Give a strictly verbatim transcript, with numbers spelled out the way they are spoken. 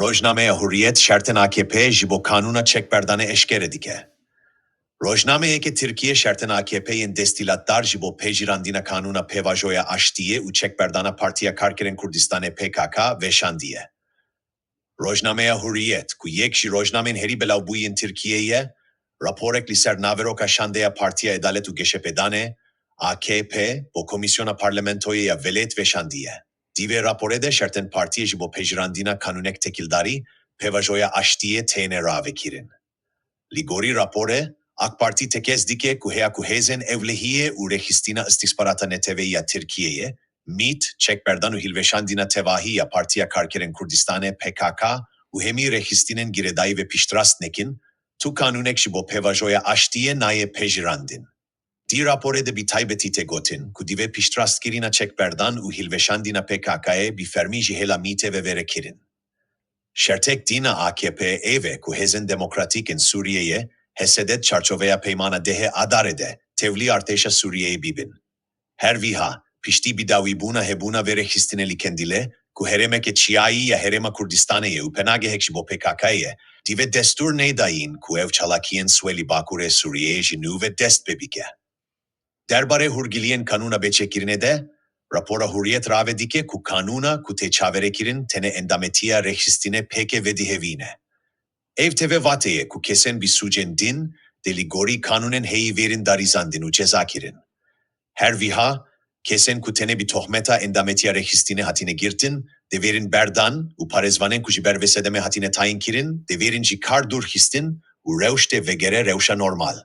Rojnameya Hurriyet şertên A K P ji bo kanûna çekberdanê eşkere dike. Rojnameyeke Tirkiye şertên A K P yên desthilatdar ji bo pejirandina kanûna pêvajoya aştiyê û çekberdana Partiya Karkerên Kurdistanê P K K veşandiye. Rojnameya Hurriyet, ku yek ji rojnamên herî belawbûyî yên Tirkiyê ye, raporek li ser naveroka şandeya Partiya Edalet û Geşepêdanê, A K P, bo Komîsyona Parlamentoyê ya Welêt veşandiye. Di vê raporê de şertên partiyê ji bo pejirandina kanûnek tekildarî, pêvajoya aştiyê têne ravekirin. Li gorî raporê, A K Partî tekez dike ku heya ku hêzên ewlehiyê û rêxistina îstîxbarata neteweyî ya Tirkiyeyê, mît, çekberdan û hilweşandina tevahî ya Partiya Karkerên Kurdistanê P K K û hemî rêxistinên girêdayî ve piştrast nekin, tu kanûnek ji bo pêvajoya aştiyê nayê pejirandin. Di raporê de bi taybetî tê gotin ku divê piştrastkirina çekberdan û hilweşandina P K K'ê bi fermî ji hêla mîtê ve vere kirin. Şertek dîna A K P'ê ev e ku hêzên demokratîk ên Sûriyeyê, H S D, di çarçoveya peymana dehê Adarê de tevlî artêşa Sûriyeyê bibin. Her wiha, piştî bidawîbûna hebûna vê rêxistinê li Kendîlê, ku herêmeke çiyayî ya Herêma Kurdistanê ye û penagehek ji bo P K K ye, divê destûr neyda yin ku ew çalakiyên siwê li Bakurê Sûriyeyê ji nû ve dest pê bike. Derbarê hûrgiliyên kanûna bêçêkirinê de, rapora Hurriyet rave dike ku kanûna ku tê çaverêkirin tenê endametiya rêxistinê P K K vedihêvîne. Ev tevê vatê ye ku kesên bi sûcên din dê li gorî kanûnên heyî vêrin darîzandin û cezakirin. Her wiha, kesên ku tenê bi tohmeta endametiya rêxistinê hatine girtin, dê vêrin berdan û parêzvanên ku ji ber vê sedemê hatine tayînkirin, dê vêrin ji kar dûr xistin û rewş dê vegere rewşa normal.